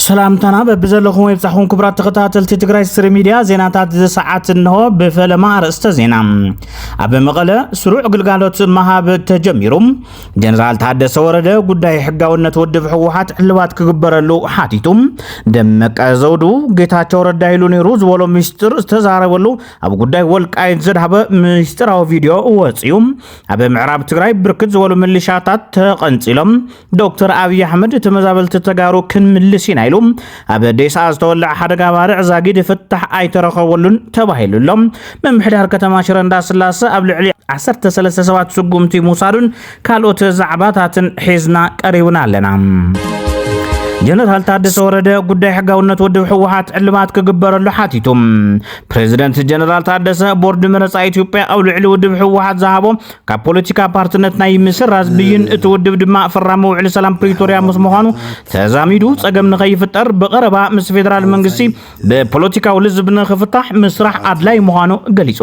ሰላምታና በብዘለኹም ይብጻሕኩም ክቡራት ተኸታተልቲ ትግራይ ስትሪ ሚድያ። ዜናታት እዚ ሰዓት እንሆ። ብፈለማ ኣርእስተ ዜና። ኣብ መቐለ ስሩዕ ግልጋሎት ምሃብ ተጀሚሩ። ጀነራል ታደሰ ወረደ ጉዳይ ሕጋውነት ውድብ ህወሓት ዕልባት ክግበረሉ ሓቲቱ። ደመቀ ዘውዱ ጌታቸው ረዳ ኢሉ ነይሩ ዝበሎ ሚስጥር ዝተዛረበሉ፣ ኣብ ጉዳይ ወልቃይት ዘድሃበ ሚስጥራዊ ቪድዮ ወፂኡ። ኣብ ምዕራብ ትግራይ ብርክት ዝበሉ ምልሻታት ተቐንፂሎም። ዶክተር ኣብይ ኣሕመድ ተመዛበልቲ ተጋሩ ክንምልስ ኢና ኢሉ። ኣብ ዴስኣ ዝተወለዐ ሓደጋ ባርዕ ዛጊድ ፍታሕ ኣይተረኸበሉን ተባሂሉ ኣሎ። ምምሕዳር ከተማ ሽረ እንዳስላሰ ኣብ ልዕሊ ዓሰርተ ሰለስተ ሰባት ስጉምቲ ምውሳዱን ካልኦት ዛዕባታትን ሒዝና ቀሪብና ኣለና። ጀነራል ታደሰ ወረደ ጉዳይ ሕጋውነት ውድብ ህወሓት ዕልባት ክግበረሉ ሓቲቱ። ፕሬዚደንት ጀነራል ታደሰ ቦርድ መረፃ ኢትዮጵያ ኣብ ልዕሊ ውድብ ህወሓት ዝሃቦ ካብ ፖለቲካ ፓርትነት ናይ ምስራዝ ብይን፣ እቲ ውድብ ድማ ፈራሚ ውዕሊ ሰላም ፕሪቶርያ ምስ ምዃኑ ተዛሚዱ ጸገም ንኸይፍጠር ብቐረባ ምስ ፌደራል መንግስቲ ብፖለቲካዊ ልዝብ ንኽፍታሕ ምስራሕ ኣድላይ ምዃኑ ገሊጹ።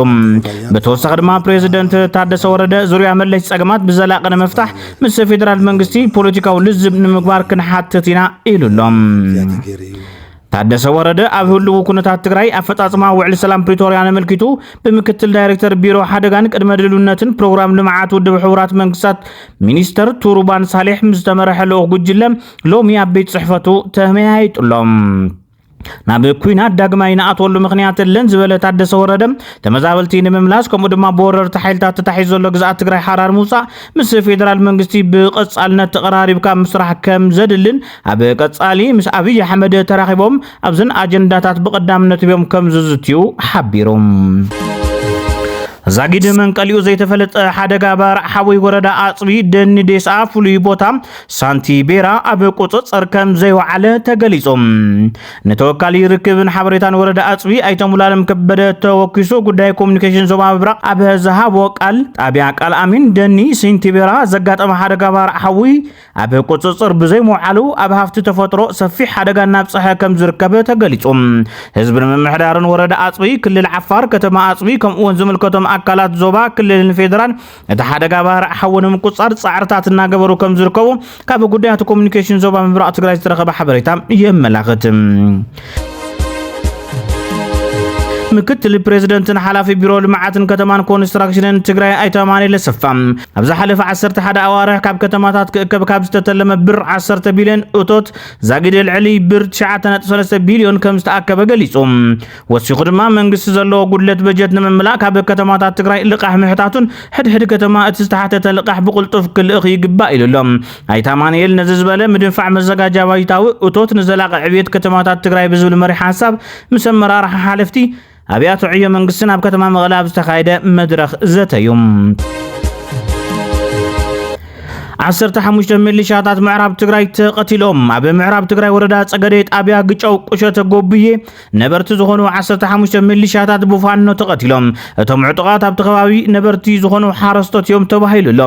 ብተወሳኺ ድማ ፕሬዚደንት ታደሰ ወረደ ዙርያ መለሽ ጸገማት ብዘላቒ ንምፍታሕ ምስ ፌደራል መንግስቲ ፖለቲካዊ ልዝብ ንምግባር ክንሓትት ኢና ኢሉ ኣሎ። ታደሰ ወረደ ኣብ ህልው ኩነታት ትግራይ ኣፈጻጽማ ውዕሊ ሰላም ፕሪቶርያ ነመልኪቱ ብምክትል ዳይሬክተር ቢሮ ሓደጋን ቅድመ ድልውነትን ፕሮግራም ልምዓት ውድብ ሕቡራት መንግስታት ሚኒስተር ቱሩባን ሳሌሕ ምስ ዝተመርሐ ልኡኽ ጉጅለ ሎሚ ኣብ ቤት ጽሕፈቱ ተመያይጡሎም። ናብ ኩናት ዳግማይ ንኣትወሉ ምኽንያት የለን ዝበለ ታደሰ ወረደ፣ ተመዛበልቲ ንምምላስ ከምኡ ድማ ብወረርቲ ሓይልታት ተታሒዙ ዘሎ ግዝኣት ትግራይ ሓራር ምውፃእ ምስ ፌደራል መንግስቲ ብቐጻልነት ተቐራሪብካ ምስራሕ ከም ዘድልን ኣብ ቀጻሊ ምስ ኣብይ ኣሕመድ ተራኺቦም ኣብዘን ኣጀንዳታት ብቐዳምነት እዮም ከም ዝዝትዩ ሓቢሩ። ዛጊድ መንቀሊኡ ዘይተፈለጠ ሓደጋ ባርዕ ሓዊ ወረዳ ኣፅቢ ደኒ ዴስኣ ፍሉይ ቦታ ሳንቲ ቤራ ኣብ ቁፅፅር ከም ዘይወዓለ ተገሊጹ። ንተወካሊ ርክብን ሓበሬታን ወረዳ ኣፅቢ ኣይተ ሙሉኣለም ከበደ ተወኪሱ ጉዳይ ኮሙኒኬሽን ዞባ ምብራቕ ኣብ ዝሃቦ ቃል፣ ጣብያ ቃል ኣሚን ደኒ ሲንቲ ቤራ ዘጋጠመ ሓደጋ ባርዕ ሓዊ ኣብ ቁፅፅር ብዘይምውዓሉ ኣብ ሃፍቲ ተፈጥሮ ሰፊሕ ሓደጋ እናብፀሐ ከም ዝርከብ ተገሊፁ። ህዝብን ምምሕዳርን ወረዳ ኣፅቢ ክልል ዓፋር ከተማ ኣፅቢ ከምኡ እውን ዝምልከቶም ኣካላት ዞባ ክልልን ፌደራል እቲ ሓደጋ ባርዕ ሓዊ ንምቁፅፃር ፃዕርታት እናገበሩ ከም ዝርከቡ ካብ ጉዳያት ኮሙኒኬሽን ዞባ ምብራቕ ትግራይ ዝተረኸበ ሓበሬታ የመላኽት። ምክትል ፕሬዝደንትን ሓላፊ ቢሮ ልምዓትን ከተማን ኮንስትራክሽንን ትግራይ ኣይተ ኣማኑኤል ኣሰፋ ኣብ ዝሓለፈ ዓሰርተ ሓደ ኣዋርሕ ካብ ከተማታት ክእከብ ካብ ዝተተለመ ብር ዓሰርተ ቢልዮን እቶት ዛጊድ ልዕሊ ብር ትሽዓተ ነጥቢ ሰለስተ ቢልዮን ከም ዝተኣከበ ገሊጹ። ወሲኹ ድማ መንግስቲ ዘለዎ ጉድለት በጀት ንምምላእ ካብ ከተማታት ትግራይ ልቓሕ ምሕታቱን ሕድሕድ ከተማ እቲ ዝተሓተተ ልቓሕ ብቕልጡፍ ክልእኽ ይግባእ ኢሉ ኣሎ። ኣይተ ኣማኑኤል ነዚ ዝበለ ምድንፋዕ መዘጋጃ ባይታዊ እቶት ንዘላቒ ዕብየት ከተማታት ትግራይ ብዝብል መሪሕ ሓሳብ ምስ ኣመራርሓ ሓለፍቲ ኣብያተ ዕዮ መንግስትን ኣብ ከተማ መቐለ ኣብ ዝተኻየደ መድረኽ ዘተዩ። ዓሰርተ ሓሙሽተ ሚሊሻታት ምዕራብ ትግራይ ተቐቲሎም። ኣብ ምዕራብ ትግራይ ወረዳ ጸገዴ ጣብያ ግጨው ቁሸተ ጎብዬ ነበርቲ ዝኾኑ ዓሰርተ ሓሙሽተ ሚሊሻታት ብፋኖ ተቐቲሎም። እቶም ዕጡቓት ኣብቲ ከባቢ ነበርቲ ዝኾኑ ሓረስቶት እዮም ተባሂሉ ኣሎ።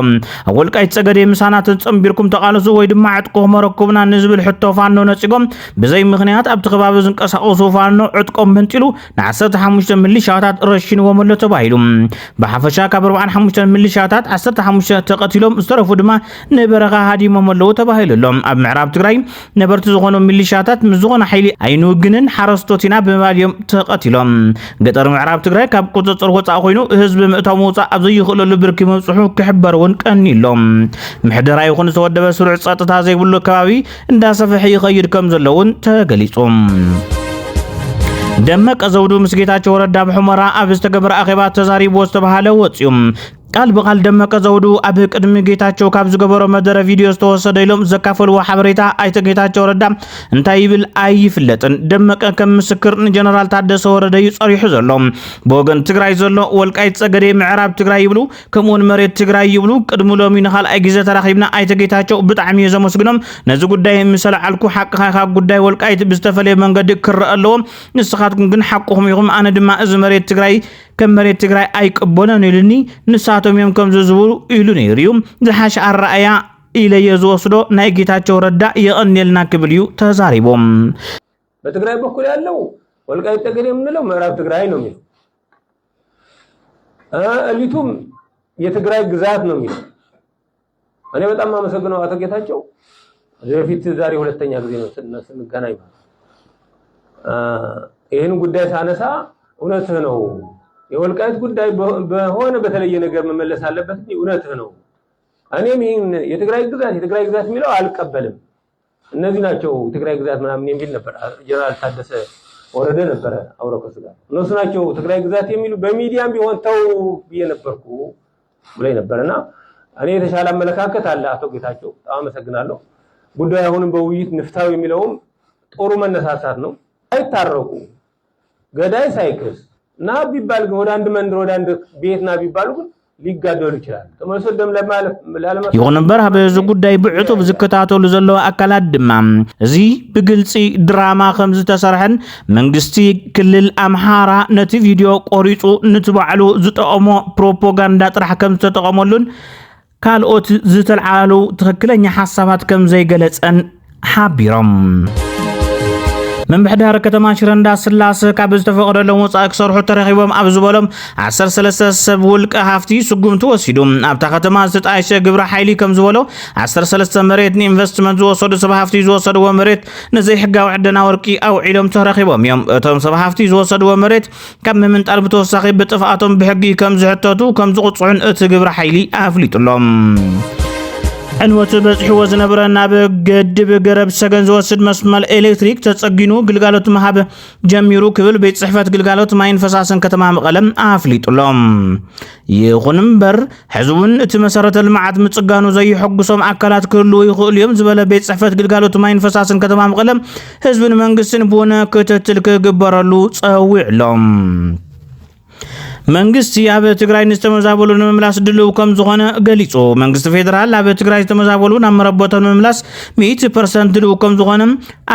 ኣብ ወልቃይት ጸገዴ ምሳና ተጸንቢርኩም ተቓለሱ ወይ ድማ ዕጥቅኹም ኣረክቡና ንዝብል ሕቶ ፋኖ ነጺጎም ብዘይ ምኽንያት ኣብቲ ከባቢ ዝንቀሳቐሱ ፋኖ ዕጥቆም መንጢሉ ን ዓሰርተ ሓሙሽተ ሚሊሻታት ረሺንዎም ኣሎ ተባሂሉ። ብሓፈሻ ካብ ኣርባዓን ሓሙሽተን ሚሊሻታት ዓሰርተ ሓሙሽተ ተቐቲሎም፣ ዝተረፉ ድማ ንበረኻ ሃዲሞም ኣለዉ ተባሂሉ ኣሎ። ኣብ ምዕራብ ትግራይ ነበርቲ ዝኾኑ ሚሊሻታት ምስ ዝኾነ ሓይሊ ኣይንውግንን ሓረስቶት ኢና ብምባል እዮም ተቐቲሎም። ገጠር ምዕራብ ትግራይ ካብ ቁፅፅር ወፃእ ኮይኑ ህዝቢ ምእታው ምውፃእ ኣብ ዘይኽእለሉ ብርኪ ምብፅሑ ክሕበር እውን ቀኒሎም። ምሕደራ ይኹን ዝተወደበ ስሩዕ ፀጥታ ዘይብሉ ከባቢ እንዳሰፍሐ ይኸይድ ከም ዘሎ እውን ተገሊፁ። ደመቀ ዘውዱ ምስ ጌታቸው ረዳ ኣብ ሑመራ ኣብ ዝተገበረ ኣኼባ ተዛሪብዎ ዝተባሃለ ወፂኡ። ቃል ብቃል ደመቀ ዘውዱ ኣብ ቅድሚ ጌታቸው ካብ ዝገበሮ መደረ ቪድዮ ዝተወሰደ ኢሎም ዘካፈልዎ ሓበሬታ ኣይተ ጌታቸው ረዳ እንታይ ይብል ኣይፍለጥን። ደመቀ ከም ምስክር ንጀነራል ታደሰ ወረደ እዩ ጸሪሑ ዘሎ። ብወገን ትግራይ ዘሎ ወልቃይት ጸገዴ ምዕራብ ትግራይ ይብሉ፣ ከምኡውን መሬት ትግራይ ይብሉ። ቅድሚ ሎሚ ንኻልኣይ ግዜ ተራኺብና ኣይተ ጌታቸው ብጣዕሚ እየ ዘመስግኖም። ነዚ ጉዳይ ምስ ኣልዓልኩ ሓቅኻ ኢኻ፣ ጉዳይ ወልቃይት ብዝተፈለየ መንገዲ ክረአ ኣለዎ። ንስኻትኩም ግን ሓቅኹም ኢኹም። ኣነ ድማ እዚ መሬት ትግራይ ከም መሬት ትግራይ ኣይቅበሎን ኢሉኒ። ንሳቶም እዮም ከምዚ ዝብሉ ኢሉ ነይሩ እዩ። ዝሓሸ ኣረኣያ ኢለ እየ ዝወስዶ። ናይ ጌታቸው ረዳ የቐንየልና ክብል እዩ ተዛሪቡ። በትግራይ በኩል ያለው ወልቃይት ጠገዴ የምንለው ምዕራብ ትግራይ ነው የሚለው። እ፣ እሊቱም የትግራይ ግዛት ነው የሚለው። እኔ በጣም የማመሰግነው አቶ ጌታቸው ከዚህ በፊት ዛሬ ሁለተኛ ጊዜ ነው ስን- ስንገናኝ ማለት ነው። ይህን ጉዳይ ሳነሳ እውነትህ ነው። የወልቃይት ጉዳይ በሆነ በተለየ ነገር መመለስ አለበት እንጂ እውነትህ ነው። እኔም ይህን የትግራይ ግዛት የትግራይ ግዛት የሚለው አልቀበልም። እነዚህ ናቸው ትግራይ ግዛት ምናምን የሚል ነበር። ጀነራል ታደሰ ወረደ ነበረ አውረኮስ ጋር እነሱ ናቸው ትግራይ ግዛት የሚሉ በሚዲያም ቢሆን ተው ብዬ ነበርኩ ብሎ ነበር። እና እኔ የተሻለ አመለካከት አለ አቶ ጌታቸው፣ በጣም አመሰግናለሁ። ጉዳይ አሁንም በውይይት ንፍታው የሚለውም ጥሩ መነሳሳት ነው። አይታረቁ፣ ገዳይ ሳይክስ ና ቢባል ግን ወደ አንድ መንደር ወደ አንድ ቤት ና ቢባሉ ግን ሊጋደሉ ይችላሉ። ተመልሶ ደም ለማለፍ ላለመ ይኹን እምበር ኣብ እዚ ጉዳይ ብዕቱብ ዝከታተሉ ዘለዉ ኣካላት ድማ እዚ ብግልፂ ድራማ ከም ዝተሰርሐን መንግስቲ ክልል ኣምሓራ ነቲ ቪድዮ ቆሪፁ ንትባዕሉ ዝጠቐሞ ፕሮፓጋንዳ ጥራሕ ከም ዝተጠቐመሉን ካልኦት ዝተልዓሉ ትኽክለኛ ሓሳባት ከም ዘይገለፀን ሓቢሮም። ምምሕዳር ከተማ ሽረ እንዳስላሰ ካብ ዝተፈቐደሎም ወፃኢ ክሰርሑ ተረኺቦም ኣብ ዝበሎም ዓሰርተ ሰለስተ ሰብ ውልቀ ሃፍቲ ስጉምቲ ወሲዱ። ኣብታ ከተማ ዝተጣየሸ ግብረ ሓይሊ ከም ዝበሎ ዓሰርተ ሰለስተ መሬት ንኢንቨስትመንት ዝወሰዱ ሰብ ሃፍቲ ዝወሰድዎ መሬት ንዘይሕጋዊ ዕደና ወርቂ ኣውዒሎም ተረኺቦም እዮም። እቶም ሰብ ሃፍቲ ዝወሰድዎ መሬት ካብ ምምንጣል ብተወሳኺ ብጥፍኣቶም ብሕጊ ከም ዝሕተቱ ከም ዝቕፅዑን እቲ ግብረ ሓይሊ ኣፍሊጡሎም። ዕንወት በፂሕዎ ዝነበረ ናብ ገድብ ገረብ ሰገን ዝወስድ መስመር ኤሌክትሪክ ተፀጊኑ ግልጋሎት ምሃብ ጀሚሩ ክብል ቤት ፅሕፈት ግልጋሎት ማይን ፈሳስን ከተማ መቐለ ኣፍሊጡሎም። ይኹን እምበር ሕዚ እውን እቲ መሰረተ ልምዓት ምፅጋኑ ዘየሐጉሶም ኣካላት ክህልዉ ይኽእሉ እዮም ዝበለ ቤት ፅሕፈት ግልጋሎት ማይን ፈሳስን ከተማ መቐለ ህዝብን መንግስትን ብውነ ክትትል ክግበረሉ ፀዊዕሎም። መንግስቲ ኣብ ትግራይ ንዝተመዛበሉ ንምምላስ ድልው ከም ዝኾነ ገሊጹ። መንግስቲ ፌደራል ኣብ ትግራይ ዝተመዛበሉ ናብ መረበቶም ንምምላስ ሚእቲ ፐርሰንት ድልው ከም ዝኾነ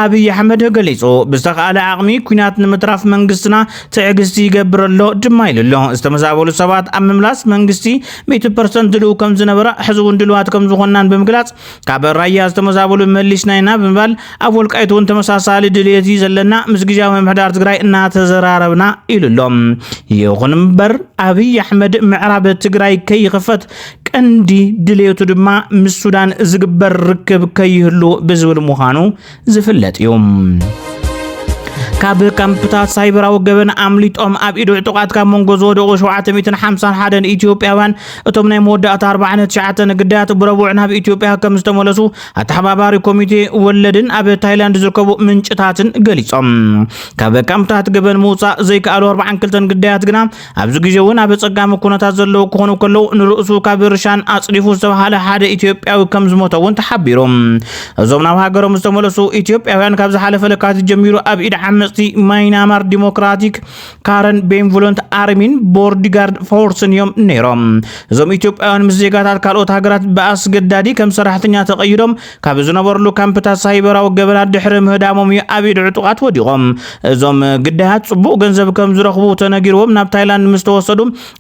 ኣብይ ኣሕመድ ገሊጹ። ብዝተኻእለ ዓቕሚ ኲናት ንምትራፍ መንግስትና ትዕግስቲ ይገብር ኣሎ ድማ ኢሉ ኣሎ። ዝተመዛበሉ ሰባት ኣብ ምምላስ መንግስቲ ሚእቲ ፐርሰንት ድልው ከም ዝነበረ ሕዚ እውን ድልዋት ከም ዝኾናን ብምግላጽ ካብ ራያ ዝተመዛበሉ መሊስና ኢና ብምባል ኣብ ወልቃይት እውን ተመሳሳሊ ድልየት እዩ ዘለና፣ ምስ ግዝያዊ ምምሕዳር ትግራይ እናተዘራረብና ኢሉ ኣሎ። ይኹን እምበር ኣብይ ኣሕመድ ምዕራብ ትግራይ ከይኽፈት ቀንዲ ድልየቱ ድማ ምስ ሱዳን ዝግበር ርክብ ከይህሉ ብዝብል ምዃኑ ዝፍለጥ እዩ። ካብ ካምፕታት ሳይበራዊ ገበን ኣምሊጦም ኣብ ኢዱ ዕጡቓት ካብ መንጎ ዝወደቑ ሸውዓተ ሚእትን ሓምሳን ሓደን ኢትዮጵያውያን እቶም ናይ መወዳእታ ኣርባዓን ትሽዓተን ግዳያት ብረቡዕ ናብ ኢትዮጵያ ከም ዝተመለሱ ኣተሓባባሪ ኮሚቴ ወለድን ኣብ ታይላንድ ዝርከቡ ምንጭታትን ገሊጾም። ካብ ካምፕታት ገበን ምውጻእ ዘይከኣሉ ኣርባዓን ክልተን ግዳያት ግና ኣብዚ ግዜ እውን ኣብ ጸጋሚ ኩነታት ዘለዉ ክኾኑ ከለዉ ንርእሱ ካብ ርሻን ኣጽዲፉ ዝተባሃለ ሓደ ኢትዮጵያዊ ከም ዝሞተ እውን ተሓቢሩ። እዞም ናብ ሃገሮም ዝተመለሱ ኢትዮጵያውያን ካብ ዝሓለፈ ለካቲት ጀሚሩ ኣብ ኢድ ዓመጽቲ ማይናማር ዲሞክራቲክ ካረን ቤንቮለንት ኣርሚን ቦርዲጋርድ ፎርስን እዮም ነይሮም። እዞም ኢትዮጵያውያን ምስ ዜጋታት ካልኦት ሃገራት ብኣስገዳዲ ከም ሰራሕተኛ ተቐይዶም ካብ ዝነበርሉ ካምፕታት ሳይበራዊ ገበናት ድሕሪ ምህዳሞም እዩ ኣብ ኢድ ዕጡቓት ወዲቖም። እዞም ግዳያት ጽቡቕ ገንዘብ ከም ዝረኽቡ ተነጊርዎም ናብ ታይላንድ ምስ ተወሰዱ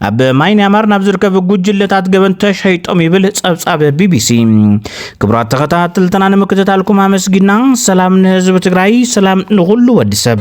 ኣብ ማይናማር ናብ ዝርከብ ጉጅለታት ገበን ተሸይጦም ይብል ጸብጻብ ቢቢሲ። ክቡራት ተኸታተልትና ንምክትታልኩም ኣመስጊና። ሰላም ንህዝቢ ትግራይ፣ ሰላም ንኹሉ ወዲ ሰብ።